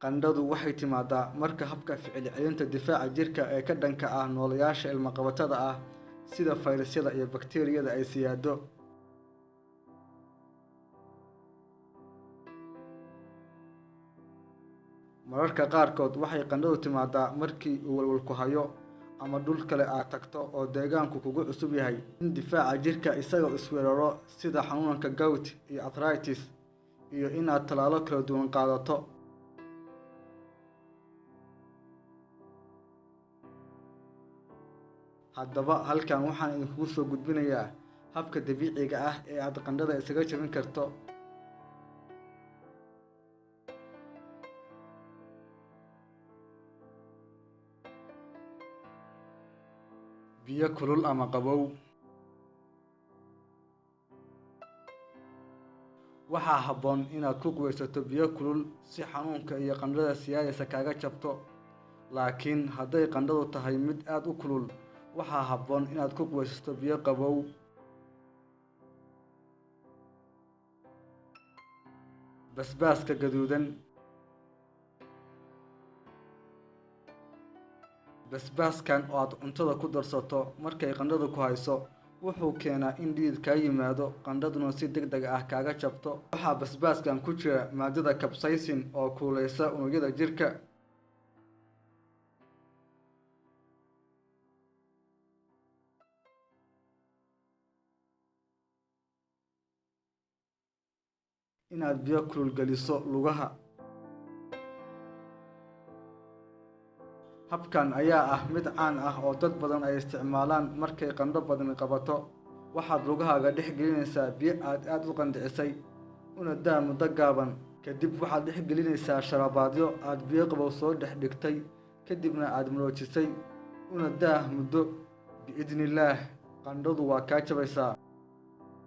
Qandhadu waxay timaadaa marka habka ficil celinta difaaca jirka ee ka dhanka ah nooleyaasha ilmo-qabatada ah sida fayrasyada iyo bakteeriyada ay siyaado. Mararka qaarkood waxay qandhadu timaadaa markii uu walwal ku hayo ama dhul kale aad tagto oo deegaanku kugu cusub yahay. In difaaca jirka isaga isweeraro sida xanuunka gout iyo arthritis, iyo inaad tallaalo kala duwan qaadato. Haddaba halkan waxaan idinkugu soo gudbinayaa habka dabiiciga ah ee aad qandhada isaga jabin karto. Biyo kulul ama qabow. Waxaa habboon inaad ku qubaysato biyo kulul si xanuunka iyo qandhada siyaadaysa kaaga jabto. Laakiin hadday qandhadu tahay mid aad u kulul, waxaa habboon inaad ku qubaysato biyo qabow. Basbaaska gaduudan. Basbaaskan oo aad cuntada ku darsato markay qandhadu ku hayso, wuxuu keenaa in dhidid kaa yimaado, qandhaduna si degdeg ah kaaga jabto. Waxaa basbaaskan ku jira maadada capsaicin oo kululeysa unugyada jirka. Inaad biyo kulul geliso lugaha. Habkan ayaa ah mid caan ah oo dad badan ay isticmaalaan markay qandho badani qabato. Waxaad lugahaaga dhex gelinaysaa biyo aad aad u qandicisay, una daa muddo gaaban. Kadib waxaad dhex gelinaysaa sharabaadyo aad biyo qabow soo dhex dhigtay, kadibna aad maroojisay, una daah muddo. Biidnillaah, qandhadu waa kaa jabaysaa.